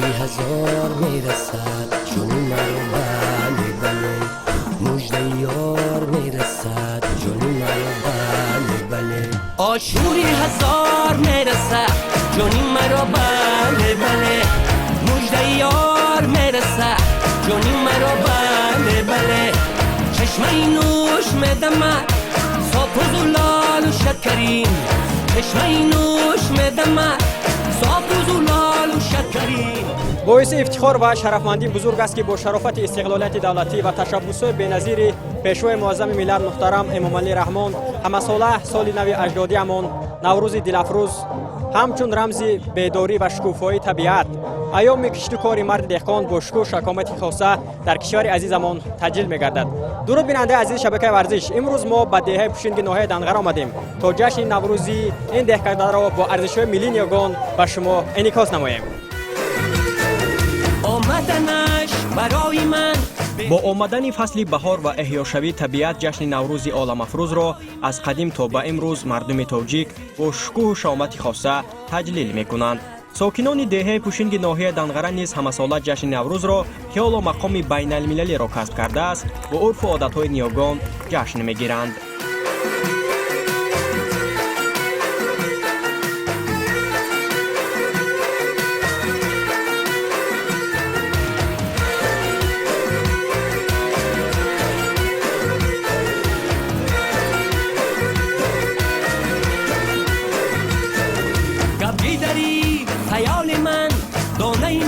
Ошури ҳазор мерасад, ҷони маро, бале, бале, муждаи ёр мерасад, ҷони маро, бале, бале. Ошури ҳазор мерасад, ҷони маро, бале, бале, муждаи ёр мерасад, ҷони маро, бале, бале. Чашмаи нӯш медамад, софу зулолу шакарин. Чашмаи нӯш медамад, софу зулолу шакарин. Боиси ифтихор ва шарафмандии бузург аст, ки бо шарофати истиқлолияти давлатӣ ва ташаббусҳои беназири Пешвои муаззами миллат муҳтарам Эмомалӣ Раҳмон ҳамасола соли нави аҷдодиамон, Наврӯзи дилафрӯз, ҳамчун рамзи бедорӣ ва шукуфоии табиат, айёми кишту кори марди деҳқон бо шукӯҳ шакомати хоса дар кишвари азизамон таҷлил мегардад. Дуруд, бинандаи азизи шабакаи варзиш! Имрӯз мо ба деҳаи Пушинги ноҳияи Данғара омадем, то ҷашни наврӯзии ин деҳкадаро бо арзишҳои миллии ниёгон ба шумо инъикос намоем. Омаданаш барои ман. Бо омадани фасли баҳор ва эҳёшавии табиат, ҷашни Наврӯзи оламафрӯзро аз қадим то ба имрӯз мардуми тоҷик бо шукӯҳу шаомати хоса таҷлил мекунанд. Сокинони деҳаи Пушинги ноҳияи Данғара низ ҳамасола ҷашни Наврӯзро, ки ҳоло мақоми байналмилалиро касб кардааст, бо урфу одатҳои ниёгон ҷашн мегиранд. Гапидари хаёли ман донаи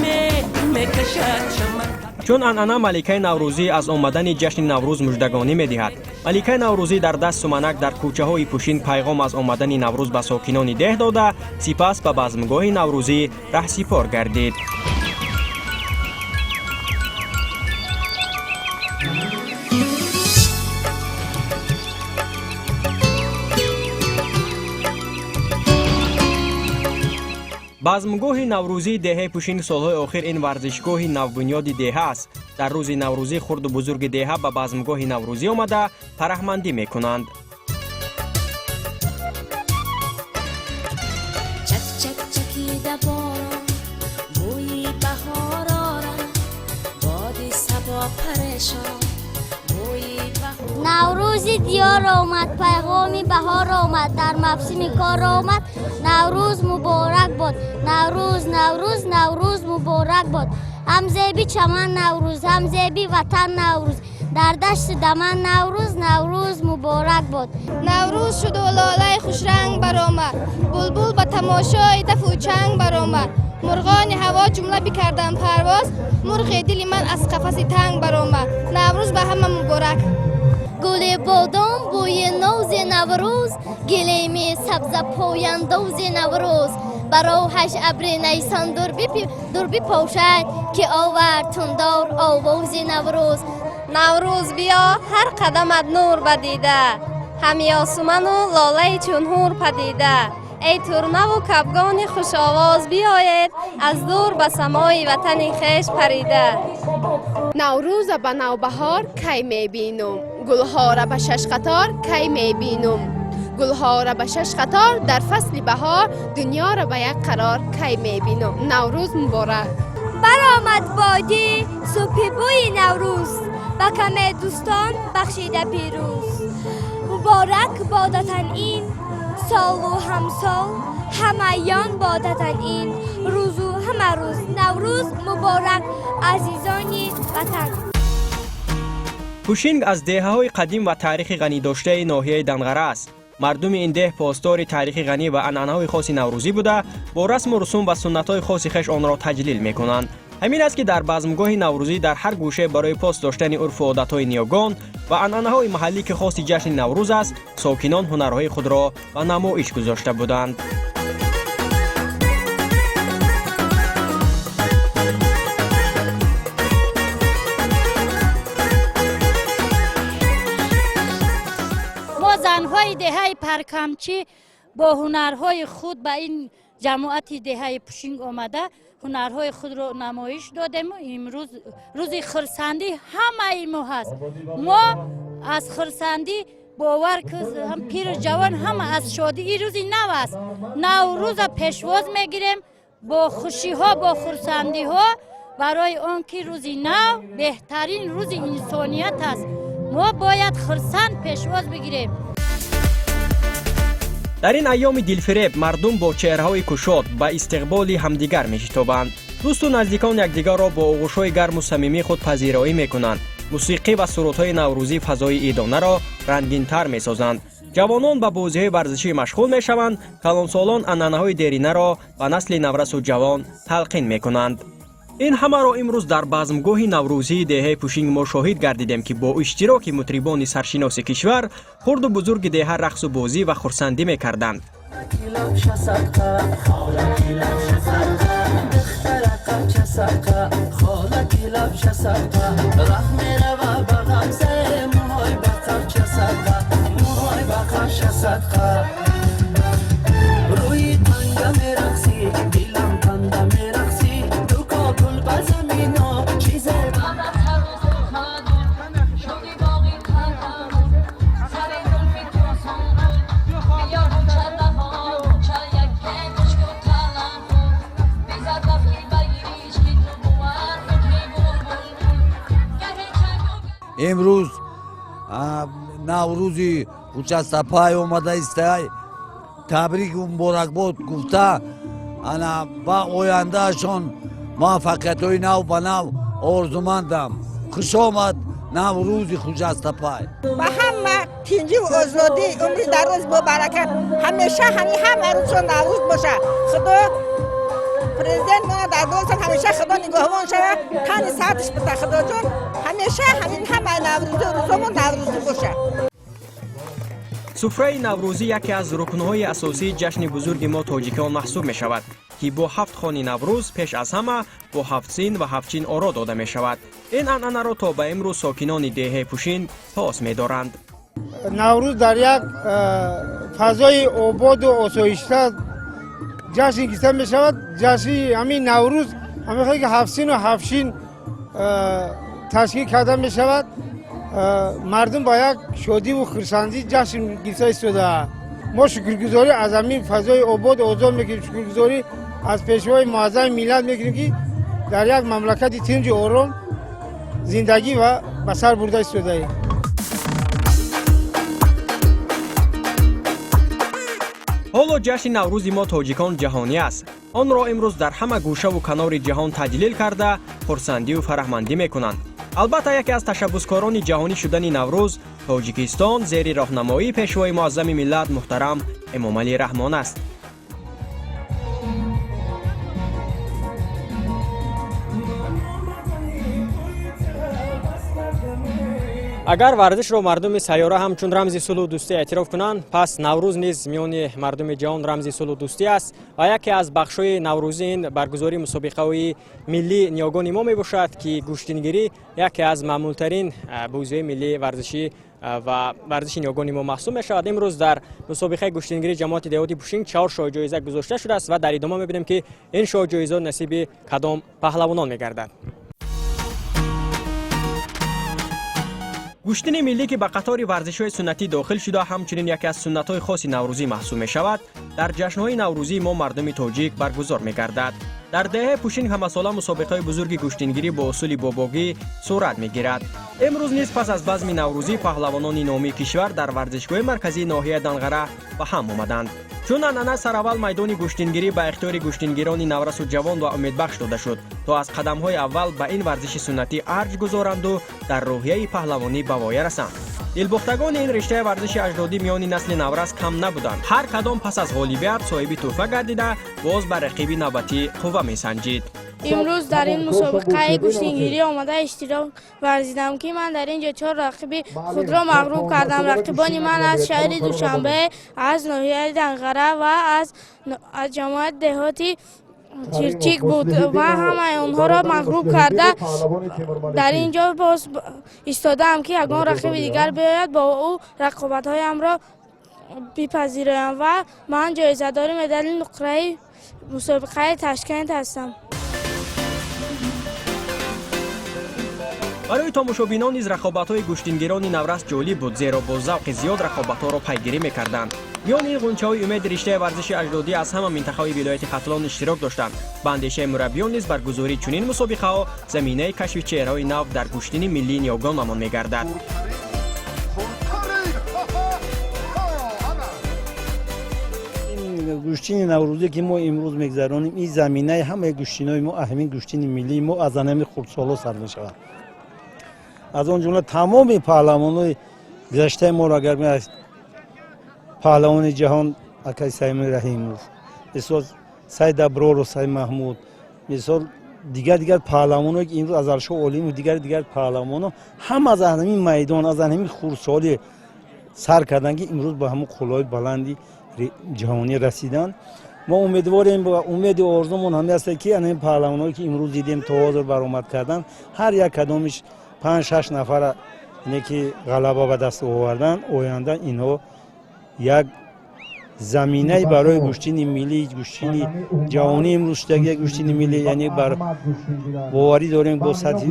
мекашад чаман. Чун анъана, маликаи наврӯзӣ аз омадани ҷашни Наврӯз муждагонӣ медиҳад. Маликаи наврӯзӣ дар даст суманак дар кӯчаҳои Пушинг пайғом аз омадани Наврӯз ба сокинони деҳ дода, сипас ба базмгоҳи наврӯзӣ раҳсипор гардид. Базмгоҳи наврӯзии деҳаи Пушинг солҳои охир ин варзишгоҳи навбунёди деҳа аст. Дар рӯзи наврӯзӣ хурду бузурги деҳа ба базмгоҳи наврӯзӣ омада, фараҳмандӣ мекунанд. Чак чак чакида борон, бӯи баҳор орад, боди сабо парешон, бӯи баҳор. Наврӯзи диёр омад, пайғоми баҳор омад, дар мавсими кор омад. Наврӯз муборак бод! Наврӯз, Наврӯз, Наврӯз муборак бод! Ҳам зеби чаман Наврӯз, ҳам зеби ватан Наврӯз, дар дашти даман Наврӯз. Наврӯз муборак бод! Наврӯз шуду лолаи хушранг баромад, булбул ба тамошои дафу чанг баромад, мурғони ҳаво ҷумла бикарданд парвоз, мурғи дили ман аз қафаси танг баромад. Наврӯз ба ҳама муборак! Гули бодом бӯи нози Наврӯз, гилеми сабзапояндози Наврӯз, бароҳаш абри найсон дур бипошад, ки овард тундор овози Наврӯз. Наврӯз биё, ҳар қадамат нур ба дида, ҳамёсуману лолаи чун ҳур падида. Эй турнаву кабгони хушовоз, биёед аз дур ба самои ватани хеш парида. Наврӯза ба навбаҳор кай мебинум, гулҳора ба шаш қатор кай мебинум, гулҳора ба шаш қатор дар фасли баҳор, дунёро ба як қарор кай мебинум. Наврӯз муборак! Баромад бодӣ субҳи бӯи Наврӯз, ба каме дӯстон бахшида пирӯз. Муборак бодатан ин солу ҳамсол, ҳамаён бодатан ин рӯзу ҳама рӯз. Наврӯз муборак, азизони ватан! Пушинг аз деҳаҳои қадим ва таърихи ғанидоштаи ноҳияи Данғара аст. Мардуми ин деҳ посдори таърихи ғанӣ ва анъанаҳои хоси наврӯзӣ буда, бо расму русум ва суннатҳои хоси хеш онро таҷлил мекунанд. Ҳамин аст, ки дар базмгоҳи наврӯзӣ дар ҳар гӯше барои пос доштани урфу одатҳои ниёгон ва анъанаҳои маҳаллӣ, ки хоси ҷашни Наврӯз аст, сокинон ҳунарҳои худро ба намоиш гузошта буданд. Мо, занҳои деҳаи Паркамчӣ, бо ҳунарҳои худ ба ин ҷамоати деҳаи Пушинг омада, ҳунарҳои худро намоиш додему имрӯз рӯзи хурсандӣ ҳамаи мо ҳаст. Мо аз хурсандӣ, бовар ки, ҳам пиру ҷавон, ҳама аз шодӣ. Ин рӯзи нав аст, Наврӯза пешвоз мегирем. Бо хушиҳо, бо хурсандиҳо, барои он ки рӯзи нав беҳтарин рӯзи инсоният аст, мо бояд хурсанд пешвоз бигирем. Дар ин айёми дилфиреб мардум бо чеҳраҳои кушод ба истиқболи ҳамдигар мешитобанд. Дӯсту наздикон якдигарро бо оғӯшҳои гарму самимии худ пазироӣ мекунанд. Мусиқӣ ва сурудҳои наврӯзӣ фазои идонаро рангинтар месозанд. Ҷавонон ба бозиҳои варзишӣ машғул мешаванд, калонсолон анъанаҳои деринаро ба насли наврасу ҷавон талқин мекунанд. Ин ҳамаро имрӯз дар базмгоҳи наврӯзии деҳаи Пушинг мо шоҳид гардидем, ки бо иштироки мутрибони саршиноси кишвар хурду бузурги деҳа рақсу бозӣ ва хурсандӣ мекарданд. Имрӯз Наврӯзи Хуҷастапай омада истай, табрик муборакбод гуфта, ана ба ояндаашон муваффақиятҳои нав ба нав орзумандам. Хушомад Наврӯзи Хуҷастапай! Ба ҳама тинҷиву озодӣ, умри дароз бо баракат, ҳамеша ҳамин ҳама рӯзшон Наврӯз боша. Худо президент мона дар болосан, ҳамеша Худо нигоҳбон шава, тани саатш бита Худоҷон, ҳамеша ҳамин ҳама наврӯзӣ рӯзомон наврӯзӣ боша. Суфраи наврӯзӣ яке аз рукнҳои асосии ҷашни бузурги мо тоҷикон маҳсуб мешавад, ки бо ҳафт хони Наврӯз пеш аз ҳама бо ҳафтсин ва ҳафтчин оро дода мешавад. Ин анъанаро то ба имрӯз сокинони деҳаи Пушинг пос медоранд. Наврӯз дар як фазои ободу осоишта ҷашн гирифта мешавад. Ҷашни ҳамин Наврӯз ҳамин ки ҳафтсину ҳафтшин ташкил карда мешавад, мардум ба як шодиву хурсандӣ ҷашн гирифта истодаанд. Мо шукргузорӣ аз ҳамин фазои ободу озод мекунем, шукргузорӣ аз пешвои муаззами миллат мекунем, ки дар як мамлакати тинҷу ором зиндагӣ ва ба сар бурда истодаем. Ҳоло ҷашни Наврӯзи мо тоҷикон ҷаҳонӣ аст. Онро имрӯз дар ҳама гӯшаву канори ҷаҳон таҷлил карда, хурсандию фараҳмандӣ мекунанд. Албатта, яке аз ташаббускорони ҷаҳонӣ шудани Наврӯз Тоҷикистон зери роҳнамоии пешвои муаззами миллат муҳтарам Эмомалӣ Раҳмон аст. Агар варзишро мардуми сайёра ҳамчун рамзи сулҳу дӯстӣ эътироф кунанд, пас Наврӯз низ миёни мардуми ҷаҳон рамзи сулҳу дӯстӣ аст ва яке аз бахшҳои наврӯзӣ ин баргузории мусобиқаҳои миллии ниёгони мо мебошад, ки гӯштингирӣ яке аз маъмултарин бозиҳои миллии варзишӣ ва варзиши ниёгони мо маҳсуб мешавад. Имрӯз дар мусобиқаи гӯштингирии ҷамоати деҳоти Пушинг чаҳор шоҳҷоиза гузошта шудааст ва дар идома мебинем, ки ин шоҳҷоизаҳо насиби кадом паҳлавонон мегардад. Гӯштини миллӣ, ки ба қатори варзишҳои суннатӣ дохил шуда, ҳамчунин яке аз суннатҳои хоси наврӯзӣ маҳсуб мешавад, дар ҷашнҳои наврӯзии мо мардуми тоҷик баргузор мегардад. Дар деҳаи Пушинг ҳамасола мусобиқаҳои бузурги гӯштингирӣ бо усули бобогӣ сурат мегирад. Имрӯз низ пас аз базми наврӯзӣ паҳлавонони номии кишвар дар варзишгоҳи марказии ноҳияи Данғара ба ҳам омаданд. Чун анъана, сараввал майдони гӯштингирӣ ба ихтиёри гӯштингирони наврасу ҷавон ва умедбахш дода шуд, то аз қадамҳои аввал ба ин варзиши суннатӣ арҷ гузоранду дар рӯҳияи паҳлавонӣ ба воя расанд. Дилбохтагони ин риштаи варзиши аҷдодӣ миёни насли наврас кам набуданд. Ҳар кадом пас аз ғолибият соҳиби тӯҳфа гардида, боз ба рақиби навбатӣ қувва месанҷид. Имрӯз дар ин мусобиқаи гӯштингирӣ омада иштирок варзидам, ки ман дар ин ҷо чор рақиби худро мағлуб кардам. Рақибони ман аз шаҳри Душанбе, аз ноҳияи Данғара ва аз ҷамоати деҳоти Чирчик буд. Ман ҳамаи онҳоро мағлуб карда, дар ин ҷо боз истодаам, ки ягон рақиби дигар биёяд, бо ӯ рақобатҳоямро бипазироям ва ман ҷоизадори медали нуқраи мусобиқаи Ташкент ҳастам. Барои тамошобинон низ рақобатҳои гӯштингирони наврас ҷолиб буд, зеро бо завқи зиёд рақобатҳоро пайгирӣ мекарданд. Миёни ғунчаҳои умеди риштаи варзиши аҷдодӣ аз ҳама минтақаҳои вилояти Хатлон иштирок доштанд. Ба андешаи мураббиён низ баргузории чунин мусобиқаҳо заминаи кашфи чеҳраҳои нав дар гӯштини миллии ниёгонамон мегардад. Гӯштини наврӯзӣ, ки мо имрӯз мегузаронем, ин заминаи ҳамаи гӯштинои мо, ҳамин гӯштини миллии мо аз ҳамин хурдсоло сар мешавад. Аз он ҷумла тамоми паҳлавонои гузаштаи моро, агар паҳлавони ҷаҳон акай Саймон Раҳимов, мисол Сайд Аброру, Сай Маҳмуд, мисол дигар дигар паҳлавоное, ки имрӯз Азаршоҳ Олимов, дигар дигар паҳлавоно ҳама аз ҳамин майдон, аз ҳамин хурдсолӣ сар карданд, ки имрӯз ба ҳамон қуллаҳои баланди ҷаҳонӣ расиданд. Мо умедворем ва умеди орзумон ҳамин аст, ки ҳамин паҳлавоное, ки имрӯз дидем, то ҳозир баромад карданд, ҳар як кадомиш панҷ шаш нафара ине ки ғалаба ба даст овардан, оянда инҳо як заминаи барои гӯштини миллӣ, гӯштини ҷаҳонӣ имрӯз шудагия гӯштини миллӣ, яъне бар боварӣ дорем, бо сатҳи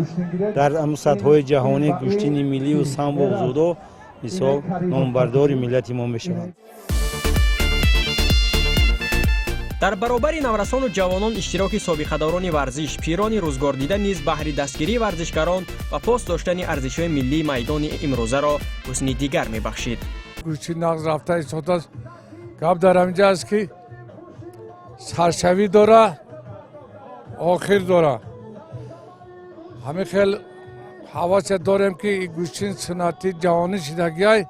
дар ҳамун сатҳҳои ҷаҳонӣ гӯштини миллию самбо дзюдо, мисол, номбардори миллати мо мешаванд. Дар баробари наврасону ҷавонон иштироки собиқадорони варзиш, пирони рӯзгордида низ баҳри дастгирии варзишгарон ва пос доштани арзишҳои миллии майдони имрӯзаро ҳусни дигар мебахшид. Гӯшти нағз рафта истодааст. Гап дар ҳаминҷа аст, ки саршавӣ дора, охир дора. Ҳамин хел ҳавасе дорем, ки гӯштин суннатӣ ҷаҳонӣ шидагиай,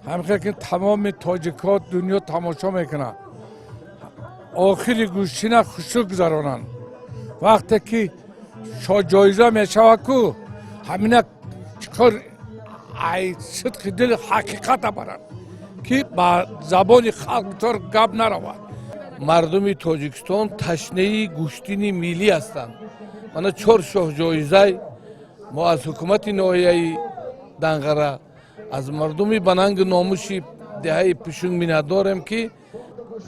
ҳамин хел ки тамоми тоҷикҳо дунё тамошо мекунанд, охири гӯштина хушук гузаронанд. Вақте ки шоҳҷоиза мешавад ку, ҳамина чикор ай сидқи дил ҳақиқата баранд, ки ба забони халқ бисёр гап наравад. Мардуми Тоҷикистон ташнаи гӯштини миллӣ ҳастанд. Мана чор шоҳҷоизай мо аз ҳукумати ноҳияи Данғара, аз мардуми ба нангу номуши деҳаи Пушунг миннатдорем, ки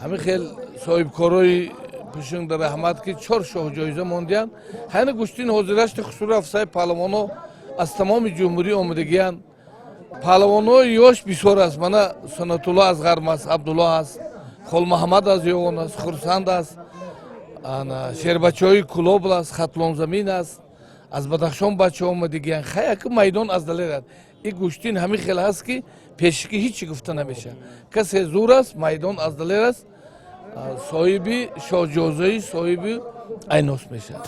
ҳамин хел соҳибкорои Пушунг дар раҳмат, ки чор шоҳҷоиза мондиянд. Ҳайна гӯштин ҳозирашти хусур афсаи паҳлавоно аз тамоми ҷумҳурӣ омадагиянд. Паҳлавонои ёш бисёр аст. Мана Сунатулло аз Ғарм аст, Абдулло аст, Холмаҳамад аз Ёвон аст, Хурсанд аст, шербачаҳои Кулоб аст, Хатлонзамин аст, аз Бадахшон бача омадагиянд. Хаяки майдон аз далерад. Ин гӯштин ҳамин хел ҳаст, ки пешикӣ ҳичи гуфта намешавад. Касе зур аст, майдон аз далер аст, соҳиби шоҳҷозаи соҳиби айнос мешавад.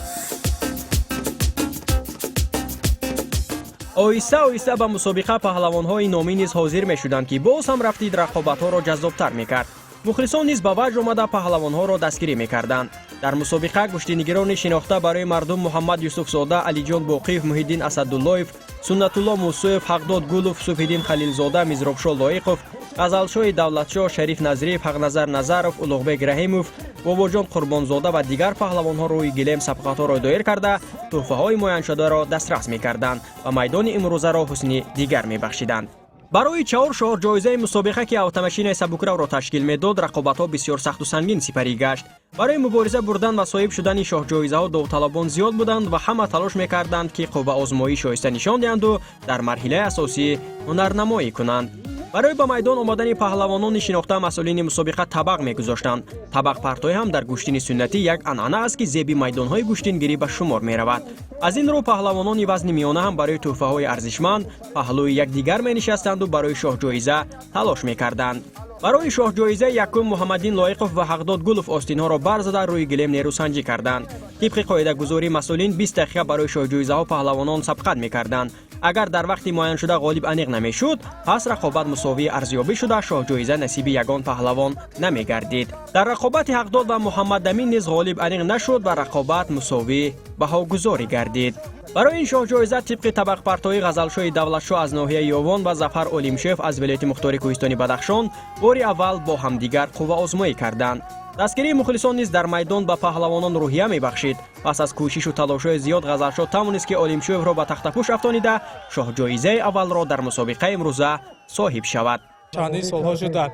Оҳиста оҳиста ба мусобиқа паҳлавонҳои номӣ низ ҳозир мешуданд, ки боз ҳам рафти рақобатҳоро ҷаззобтар мекард. Мухлисон низ ба ваҷд омада паҳлавонҳоро дастгирӣ мекарданд. Дар мусобиқа гӯштинигирони шинохта барои мардум Муҳаммад Юсуфзода, Алиҷон Боқиев, Муҳиддин Асадуллоев, Суннатулло Мусоев, Ҳақдод Гулов, Субҳиддин Халилзода, Мизробшо Лоиқов, Ғазалшоҳи Давлатшоҳ, Шариф Назриев, Ҳақназар Назаров, Улуғбек Раҳимов, Бобоҷон Қурбонзода ва дигар паҳлавонҳо рӯи гилем сабқатҳоро доир карда, тӯҳфаҳои муайяншударо дастрас мекарданд ва майдони имрӯзаро ҳусни дигар мебахшиданд. Барои чаҳор шоҳҷоизаи мусобиқа, ки автомашинаи сабукравро ташкил медод, рақобатҳо бисёр сахту сангин сипарӣ гашт. Барои мубориза бурдан ва соҳиб шудани шоҳҷоизаҳо довталабон зиёд буданд ва ҳама талош мекарданд, ки қувваозмоӣ шоиста нишон диҳанду дар марҳилаи асосӣ ҳунарнамоӣ кунанд. Барои ба майдон омадани паҳлавонони шинохта масъулини мусобиқа табақ мегузоштанд. Табақпартоӣ ҳам дар гӯштини суннатӣ як анъана аст, ки зеби майдонҳои гӯштингирӣ ба шумор меравад. Аз ин рӯ паҳлавонони вазни миёна ҳам барои тӯҳфаҳои арзишманд паҳлӯи якдигар менишастанду барои шоҳҷоиза талош мекарданд. Барои шоҳҷоизаи якум Муҳаммаддин Лоиқов ва Ҳақдод Гулов остинҳоро бар зада рӯи гилем нерӯсанҷӣ карданд. Тибқи қоидагузории масъулин 20 дақиқа барои шоҳҷоизаҳо паҳлавонон сабқат мекарданд. Агар дар вақти муайяншуда ғолиб аниқ намешуд, пас рақобат мусовии арзёбӣ шуда, шоҳҷоиза насиби ягон паҳлавон намегардид. Дар рақобати Ҳақдод ва Муҳаммадамин низ ғолиб аниқ нашуд ва рақобат мусовӣ баҳогузорӣ гардид. Барои ин шоҳҷоиза тибқи табақпартоӣ Ғазалшоҳи Давлатшоҳ аз ноҳияи Ёвон ва Зафар Олимшоев аз вилояти мухтори кӯҳистони Бадахшон бори аввал бо ҳамдигар қувваозмоӣ карданд. Дастгирии мухлисон низ дар майдон ба паҳлавонон рӯҳия мебахшид. Пас аз кӯшишу талошҳои зиёд Ғазалшоҳ тавонист, ки Олимшоевро ба тахтапӯш афтонида, шоҳҷоизаи аввалро дар мусобиқаи имрӯза соҳиб шавад. Чандин солҳо шуд дар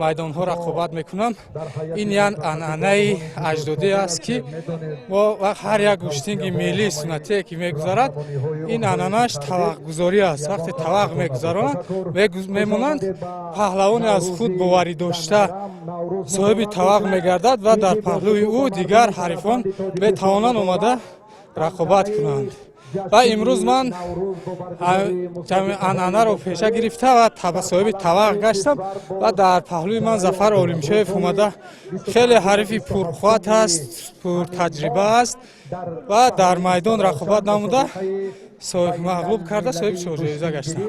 Майдонҳо рақобат мекунам. Ин як анъанаи аҷдодӣ аст, ки мо ҳар як гӯштинги миллии суннатие ки мегузарад, ин анъанааш тавақгузорӣ аст. Вақте тавақ мегузаронанд, мемонанд, паҳлавоне аз худ боварӣ дошта соҳиби тавақ мегардад ва дар паҳлӯи ӯ дигар ҳарифон метавонанд омада рақобат кунанд. Ва имрӯз ман анъанаро пеша гирифта ва соҳиби тавақ гаштам ва дар паҳлӯи ман Зафар Олимшоев омада, хеле ҳарифи пурқувват аст, пуртаҷриба аст ва дар майдон рақобат намуда, мағлуб карда, соҳиби шоҳҷоиза гаштам.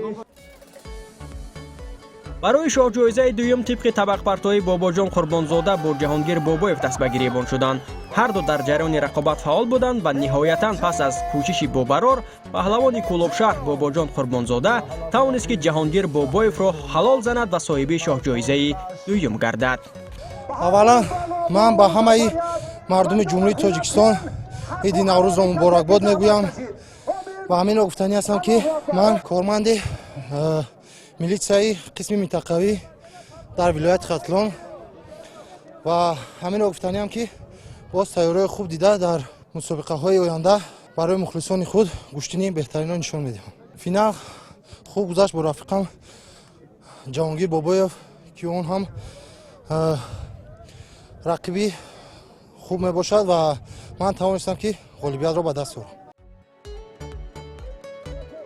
Барои шоҳҷоизаи дуюм тибқи табақпартоӣ Бобоҷон Қурбонзода бо Ҷаҳонгир Бобоев даст ба гиребон шуданд. Ҳарду дар ҷараёни рақобат фаъол буданд ва ниҳоятан пас аз кӯшиши бобарор паҳлавони Кӯлобшаҳр Бобоҷон Қурбонзода тавонист, ки Ҷаҳонгир Бобоевро ҳалол занад ва соҳиби шоҳҷоизаи дуюм гардад. Аввалан, ман ба ҳамаи мардуми Ҷумҳурии Тоҷикистон иди Наврӯзро муборакбод мегӯям ва ҳаминро гуфтанӣ ҳастам, ки ман корманди милитсияи қисми минтақавӣ дар вилояти Хатлон ва ҳаминро гуфтаниам, ки боз тайёриҳои хуб дида, дар мусобиқаҳои оянда барои мухлисони худ гӯштини беҳтаринро нишон медиҳам. Финал хуб гузашт бо рафиқам Ҷаҳонгир Бобоев, ки он ҳам рақиби хуб мебошад ва ман тавонистам, ки ғолибиятро ба даст орам.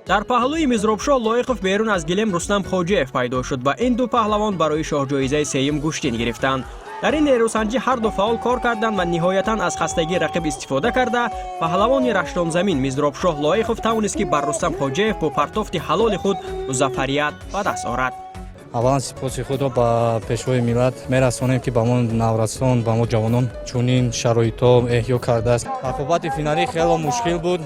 Дар паҳлӯи Мизробшоҳ Лоиқов берун аз гилем Рустам Хоҷиев пайдо шуд ва ин ду паҳлавон барои шоҳҷоизаи сеюм гӯштин гирифтанд. Дар ин нерӯсанҷӣ ҳарду фаъол кор карданд ва ниҳоятан аз хастагии рақиб истифода карда, паҳлавони раштонзамин Мизробшоҳ Лоиқов тавонист, ки бар Рустам Хоҷиев бо партофти ҳалоли худ музаффарият ба даст орад. Аввалан, сипоси худро ба Пешвои миллат мерасонем, ки ба мо наврасон, ба мо ҷавонон чунин шароитҳо эҳё кардааст. Рақобати финалӣ хело мушкил буд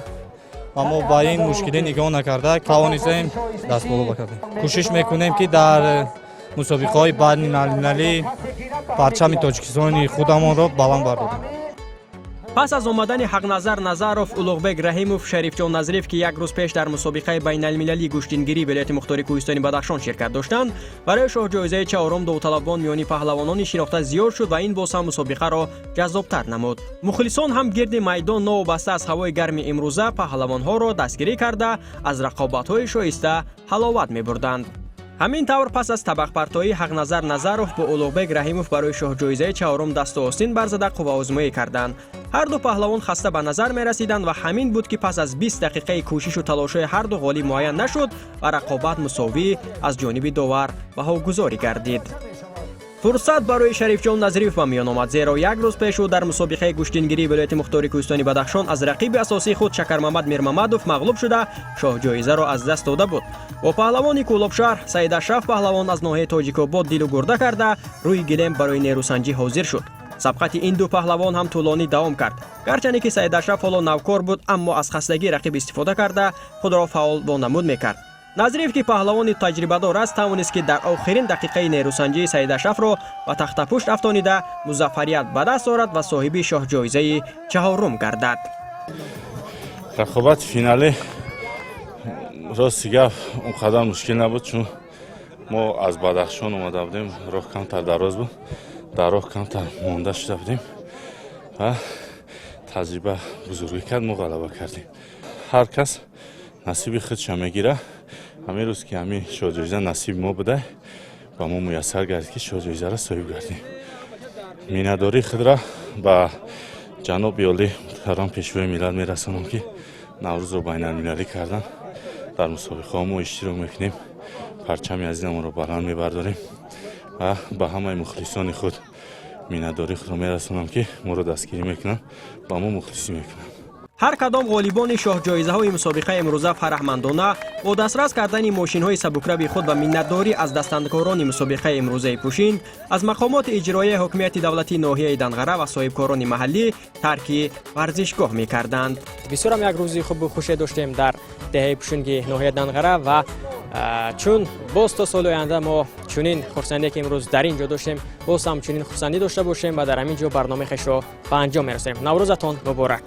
ва мо ба ин мушкилӣ нигоҳ накарда тавонистем дастболо бакардем. Кӯшиш мекунем, ки дар мусобиқаҳои байналмилалӣ парчами Тоҷикистони худамонро баланд бардорем. Пас аз омадани Ҳақназар Назаров, Улуғбек Раҳимов, Шарифҷон Назриев, ки як рӯз пеш дар мусобиқаи байналмилалии гӯштингирии вилояти мухтори Кӯҳистони Бадахшон ширкат доштанд, барои шоҳҷоизаи чаҳорум довталабон миёни паҳлавонони шинохта зиёд шуд ва ин боз ҳам мусобиқаро ҷаззобтар намуд. Мухлисон ҳам гирди майдон новобаста аз ҳавои гарми имрӯза паҳлавонҳоро дастгирӣ карда, аз рақобатҳои шоиста ҳаловат мебурданд. Ҳамин тавр, пас аз табақпартоӣ Ҳақназар Назаров бо Улуғбек Раҳимов барои шоҳҷоизаи чаҳорум дасту остин барзада қувваозмоӣ карданд. Ҳарду паҳлавон хаста ба назар мерасиданд ва ҳамин буд, ки пас аз 20 дақиқаи кӯшишу талошҳои ҳарду ғолиб муайян нашуд ва рақобат мусовӣ аз ҷониби довар баҳогузорӣ гардид. Фурсат барои Шарифҷон Назриев ба миён омад, зеро як рӯз пеш ӯ дар мусобиқаи гӯштингирии вилояти мухтори Кӯҳистони Бадахшон аз рақиби асосии худ Шакармамад Мирмамадов мағлуб шуда, шоҳҷоизаро аз даст дода буд. Бо паҳлавони Кӯлобшаҳр Саидашраф паҳлавон аз ноҳияи Тоҷикобод дилу гурда карда, рӯи гилем барои нерӯсанҷӣ ҳозир шуд. Сабқати ин ду паҳлавон ҳам тӯлонӣ давом кард. Гарчанде ки Саидашраф ҳоло навкор буд, аммо аз хастагии рақиб истифода карда, худро фаъол вонамуд мекард. Назриев, ки паҳлавони таҷрибадор аст, тавонист, ки дар охирин дақиқаи нерӯсанҷии Саидашрафро ба тахтапушт афтонида, музаффарият ба даст орад ва соҳиби шоҳҷоизаи чаҳорум гардад. Рақобати финалӣ, рости гап, он қадар мушкил набуд, чун мо аз Бадахшон омада будем, роҳ камтар дароз буд, дар роҳ камтар монда шуда будем ва таҷриба бузургӣ кард, мо ғалаба кардем. Ҳар кас насиби худша мегирад. Ҳамин рӯз ки ҳамин шоҳҷоиза насиби мо буда, ба мо муяссар гардид, ки шоҳҷоизаро соҳиб гардем. Миннатдории худро ба ҷаноби олӣ муҳтарам Пешвои миллат мерасонам, ки Наврӯзро байналмилалӣ кардан. Дар мусобиқаҳо мо иштирок мекунем, парчами азизамонро баланд мебардорем ва ба ҳамаи мухлисони худ миннатдории худро мерасонам, ки моро дастгирӣ мекунанд, ба мо мухлисӣ мекунанд. Ҳар кадом ғолибони шоҳҷоизаҳои мусобиқаи имрӯза фараҳмандона бо дастрас кардани мошинҳои сабукрави худ ва миннатдорӣ аз дастандаркорони мусобиқаи имрӯзаи Пушинг, аз мақомоти иҷроияи ҳокимияти давлатии ноҳияи Данғара ва соҳибкорони маҳаллӣ тарки варзишгоҳ мекарданд. Бисёрам як рӯзи хубу хуше доштем дар деҳаи Пушинги ноҳияи Данғара ва чун боз то соли оянда мо чунин хурсандие, ки имрӯз дар ин ҷо доштем, боз ҳам чунин хурсандӣ дошта бошем ва дар ҳамин ҷо барномаи хешро ба анҷом мерасонем. Наврӯзатон муборак!